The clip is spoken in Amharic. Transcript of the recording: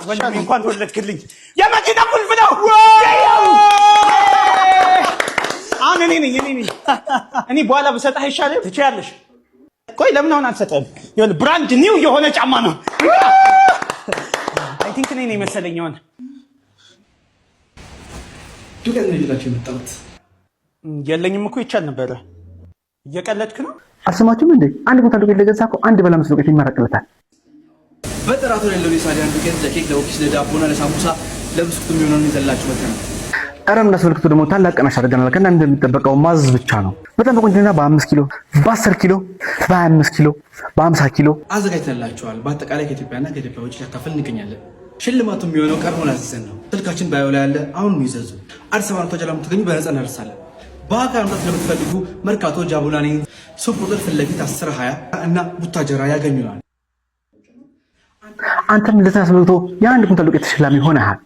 ወንድሜ እንኳን ተወለድክልኝ። የመኪና ቁልፍ ነው። አሁን እኔ ነኝ፣ እኔ ነኝ። እኔ በኋላ ብሰጥህ አይሻልም? ትችያለሽ። ቆይ ለምን አሁን አልሰጠህም? ይኸውልህ brand new የሆነ ጫማ ነው። I think እኔ ነኝ መሰለኝ። አሁን ዱቄት ነው ይዤላችሁ የመጣሁት። የለኝም እኮ፣ ይቻል ነበረ። እየቀለድክ ነው። አልሰማችሁም እንዴ? አንድ ኩንታል ዱቄት ለገዛ እኮ አንድ ባለ 5 ዱቄት ይመረቅለታል። በጥራቱ ያለውን የሳዲያን ዱቄት ለኬክ፣ ለ cookies፣ ለዳቦና ለሳምቡሳ፣ ለብስኩት የሚሆነውን ይዘላችሁ መጥተናል። ኧረ አስመልክቶ ደግሞ ታላቅ ቅናሽ አድርገናል። ከእናንተ እንደሚጠበቀው ማዘዝ ብቻ ነው። በጣም በቆንጆና በ5 ኪሎ፣ በ10 ኪሎ፣ በ25 ኪሎ፣ በ50 ኪሎ አዘጋጅተንላችኋል። በአጠቃላይ ከኢትዮጵያና ከኢትዮጵያ ውጭ ያካፈል እንገኛለን። ሽልማቱ የሚሆነው ቀድሞ ላዘዘን ነው። ስልካችን bio ላይ ያለ፣ አሁን ይዘዙ። አዲስ አበባ ቶጀላ የምትገኙ በነፃ እናደርሳለን። በአካል መምጣት ለምትፈልጉ መርካቶ ጃቡላኒ ሱቅ ቁጥር ፊት ለፊት 10 20 እና ቡታጀራ ያገኙናል። አንተም ልደትን አስመልክቶ የአንድ ኩንታል ዱቄት ተሸላሚ ሆነሃል።